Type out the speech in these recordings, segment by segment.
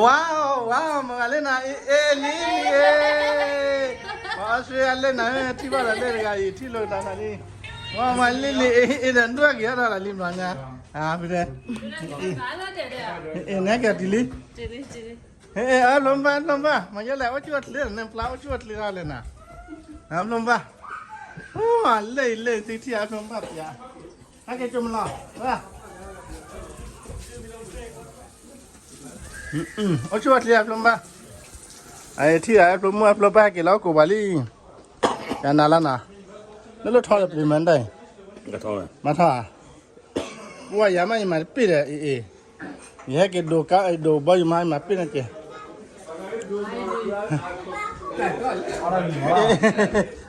ဝါ ဝါ မၤဂၤလၢနၤ အ့ၣ် အ့ၣ် လံ လံ အ့ၣ်, ပှၤအီစထြ့လယါလၢနၤ ထံၣ်ဘၣ်ဒီးလၢတဂၤအံၤ ထံၣ်လိာ်သးနၤလံ, ဝါ မၤလံ လံ အ့ၣ် အ့ၣ် ဒီးဒွဲၣ်က့ၤအါထီၣ်လၢလံဘျီညါ, အါ ဖဲ အ့ၣ် နဲက့ၤတုၤလံ, အ့ၣ် အ့ၣ် အဖျိမုၣ် အဖျိမုၣ် မၤယဲလဲၣ် အိၣ်ဆူၣ်အိၣ်ချ့ နပျၢ်အိၣ်ဆူၣ်အိၣ်ချ့ထီၣ်လဲၣ်နၤ, အဖျိမုၣ်, အိၣ် လၢအံၤလၢအံၤ သုထံၣ်အဖျိမုၣ်ပျၢ်, ဟဲက့ၤကၠိမလီၤ, အိၣ်ဆူၣ်အိၣ်ချ့အဖျိမုၣ်, အထံၣ်အဖျိမုၣ်အဖျိပၢ်ဟဲက့ၤလီၤ အိၣ်ကိးပှၤလံ, ယနၤလီၤနၤ, လၢလၢထီၣ်လၢပျံၤမၤဒၣ်အံၤ, မၤထီၣ်ဧါ, ပှၤယၤမးယမၤတပ့ၢ်ဒီး အ့ၣ် အ့ၣ်, ယဟဲက့ၤဒိးကါဒိးဘီယမၤယမၤပ့ၢ်န့ၣ်က့ၤ,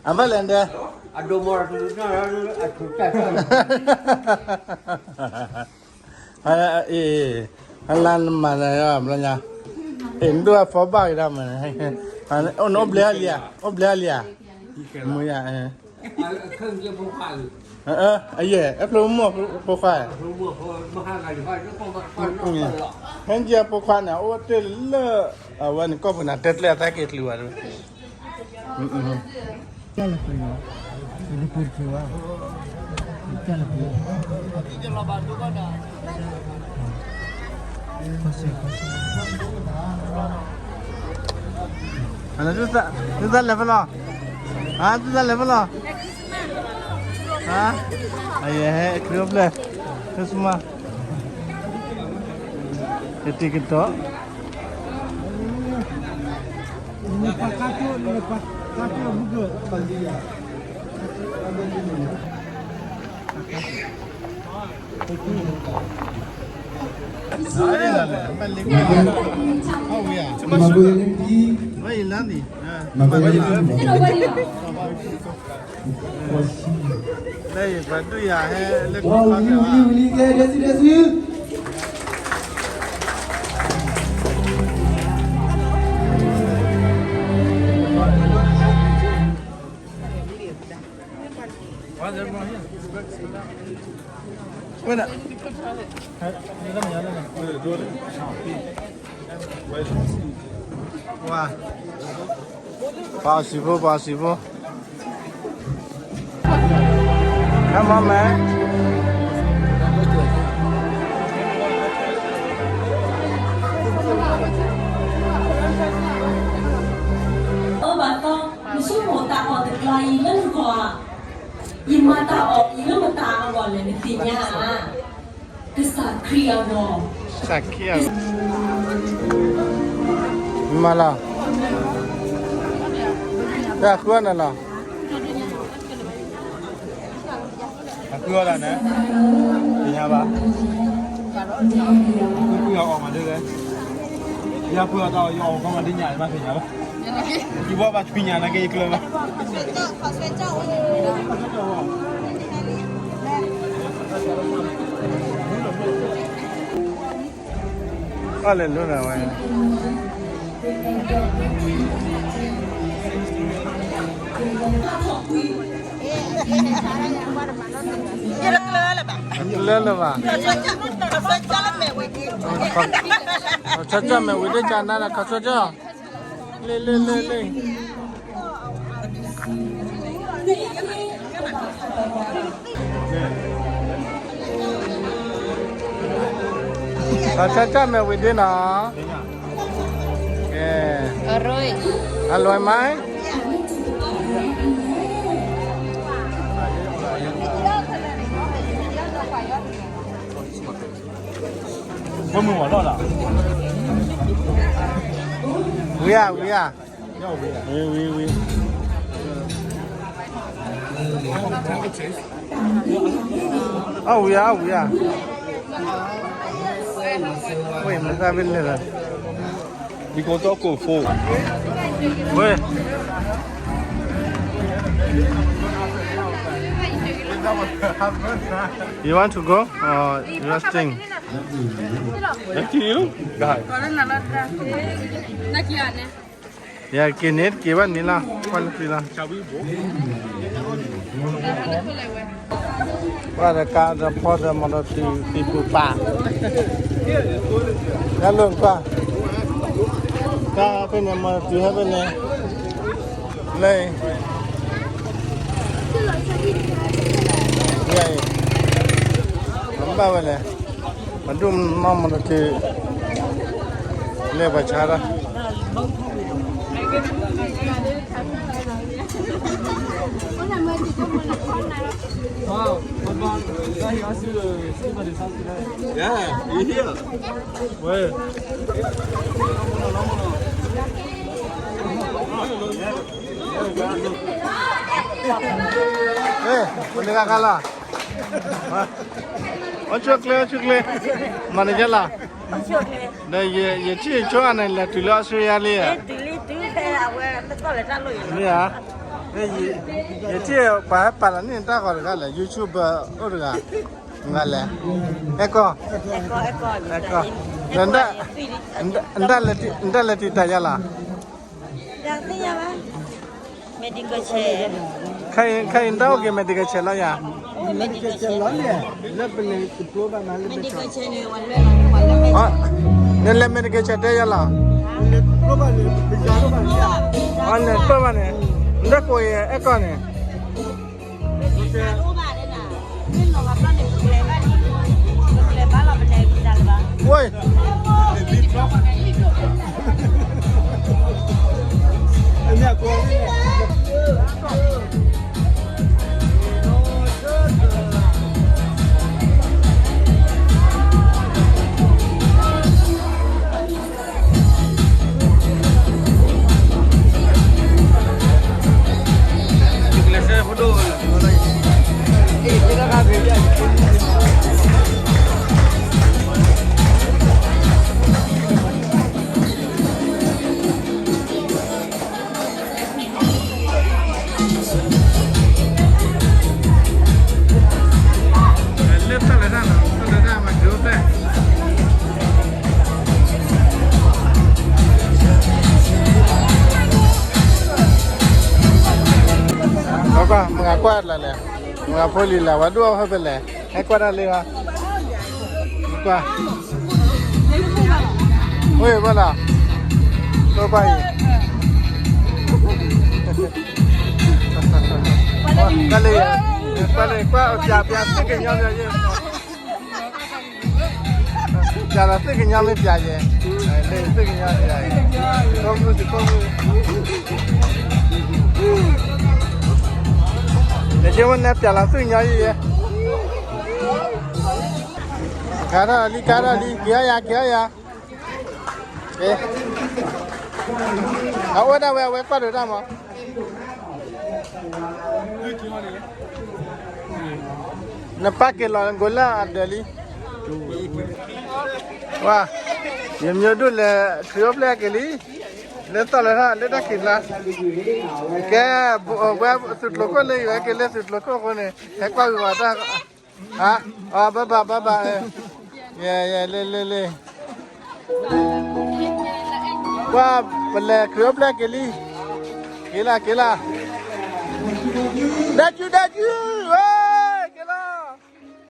အဘၣ်လဲၣ်ဒဲး အ့ၣ် အလါနမၤနၤဘျီညါ, အ့ၣ် နဒိၣ်အဖီဘၣ်က့ၤဒၣ်မး, နအိၣ်ဘျဲၣ်လံဧါ, အိၣ်ဘျဲၣ်လံဧါ, မူယၤ, အယဲၢ် အဖျိမုၣ်ဖိခွါ, ဟဲက့ၤအဖိခွါန့ၣ် အိၣ်တ့ၢ်လၢ အဝဲန့ၣ်ကီၢ်ပူၤန့ၣ် တဲကျဲအသးက့ၤချုးဝဲ, သုသးလဲၤဖဲလဲၣ်, သုသးလဲၤဖဲလဲၣ်, အယဲၢ်ဟဲခရံာ်အိၣ်ဖျဲၣ်, Christmas, ကတံၤကတီၤ လၢယပှၤဒုးယၤဟဲလၢကီၢ်ကဲဘၣ် ပှၤစံးဖိ ပှၤစံးဖိ, ဟဲမၤမဲာ် အၢဘၣ်သီ, နဆိကမိၣ်တၢ်အီၣ်တကျါအံၤလၢနဂီၢ်ဧါ, ယမၤတၢ်အီၣ်အံၤလၢမတၤအဂီၢ်လဲၣ် နသ့ၣ်ညါဧါ, ကစၢ်ခရံာ်အဂီၢ်, ကစၢ်ခရံာ်အဂီၢ်, မၤလီၤ, တၢ်ဃုအီၣ်နၤလီၤ. အဃုအီၣ်တၢ်န့ၣ် သ့ၣ်ညါဘၣ်, ဃုအီၣ်အီၣ်မးဒ်လဲၣ်, ယဃုအီၣ်တၢ်အီၣ် ယအီၣ်အီၣ်ကီမးဒ်ညါဘၣ်သ့ၣ်ညါဘၣ်, ယဘၣ်ဘၣ်ဆူညါနာ်က့ယကျၢၤဘၣ်. အီၣ်လဲၤလိၤနၤဝဲ, တကျၢၤလၢၤဘၣ်, ခီဆၢကၠီၣ်မဲာ်ဝံၤဒ်ကနၤ ခီဆၢကၠီၣ်, လ့ လ့ လ့ လ့ ခီဆၢကၠီၣ်မဲာ်ဝံၤဒ်နီၤ, အရိ, အလွဲမး, ဝံၤဧါ ဝံၤဧါ, ဝံၤ ဝံၤ ဝံၤ, အဝံၤဧါ အဝံၤဧါ, ဝံၤ မတၤဖဲလဲၣ်လီၤ, ယကီၢ်တီခိၣ်ဖိ, ဝဲ You want to go or you are staying? Thank you, guys. Yá, que net, que va ni la, cuál es la. Chabuibo. ပှၤဒီးကါဒီးဖီဒီးမီၢ်ဒီးတုၤသံၣ်ပူၤပာ်, ဟဲလိာ်ကွၢ်, ကါဖဲန့ၣ် မီၢ်ဒီးတုၤဟဲဖဲန့ၣ်, လၢ ယအံၤ, ဘၣ်ဝဲလဲၣ်, ပဒိၣ်မီၢ်မီၢ်ဒီးတုၤ, လဲၤပှၤဆါဒီး မနုၤဂၤဂၤလီၤ, အိၣ်ဆူၣ်ချ့ အိၣ်ဆူၣ်ချ့, မၤနၤယဲလီၤ, ဒီးယထံၣ်ဆိအန့ၣ် လဲၤတုၤလၢအီစထြ့လယါလံဧါ, မ့ၢ်ဧါ, ယထံၣ်ပှၤဟဲပာ်လီၤန့ၢ်တၢ်ဂီၤတဂၤလဲၣ် YouTube အိၣ်တဂၤ, မနုၤလဲၣ်, အဲၣ်ကီၢ်, အဲၣ်ကီၢ်, နတၢ်လဲၤတံာ်တာ်ယါလီၤ medical check, ခဲအံၤနတၢ်အိၣ်က့ၤ medical check လီၤယၤ, နလဲၤ medical check တဲယၤလီၤ, နကျိၣ်ဘၣ်န့ၣ်, နတၢ်ကိးအံၤ အဲၣ်ကီၢ်န့ၣ် လၢတၢ်လၢတၢ်လီၤ တၢ်လၢတၢ်မၤကၠိဖျဲၣ်, မ့ၢ်ကွၢ်လၢလဲၣ်, မ့ၢ်ဖိလံၤလဲၣ် ဝဲဒိၣ်အီၣ်ဖဲဖဲလဲၣ်, ဟဲကွၢ်တၢ်လံဟီ, ကွၢ် ဝ့ၢ်ဘၣ်လီၤ, တိၢ်ကွၢ်အံၤ, ကွၢ်လၢ, ကွၢ်လၢကွၢ် ပျးပျးသ့ၣ်ကညီပျးယဲ, ပျးလီၤသ့ၣ်ကညီမ့ၢ်ပျးယဲ, သ့ၣ်ကညီပျးယဲ, ကိးမုၢ်ကိးမုၢ်, နကဲဝဲနဲပျးလီၤသ့ၣ်ကညီယဲ, ကါထီၣ်လံ ကါထီၣ်လံ က့ၤအီၣ်ယၤ က့ၤအီၣ်ယၤ, အဝဲဒၣ်ဝဲ အဝဲကွၢ်ဒိးတၢ်မး, နပၢ်က့ၤလီၤနကိးလၢအဒၢးလံ, ဝါ, ယမၠိဒိၣ်လဲၤခရံာ်အိၣ်ဖျဲၣ်က့ၤလံ, လၢသီၣ်လၢထီၣ်လၢတၢ်ခံးကျါ, ကဲ, ဝဲသုးကျိၤခိၣ်လၢယဝဲက့ၤလၢသုးကျိၤခိၣ်အဃိန့ၣ် ဟဲကွၢ်ဝံၤဝဲတၢ် အ, အ, ဘၣ်ဘၣ် ဘၣ်ဘၣ်, ယဲ ယဲ လ့ လ့ လ့, ကွၢ်, ပလဲၤခရံာ်အိၣ်ဖျဲၣ်က့ၤလံ, က့ၤလၢ က့ၤလၢ, ဒဲကၠူ ဒဲကၠူ,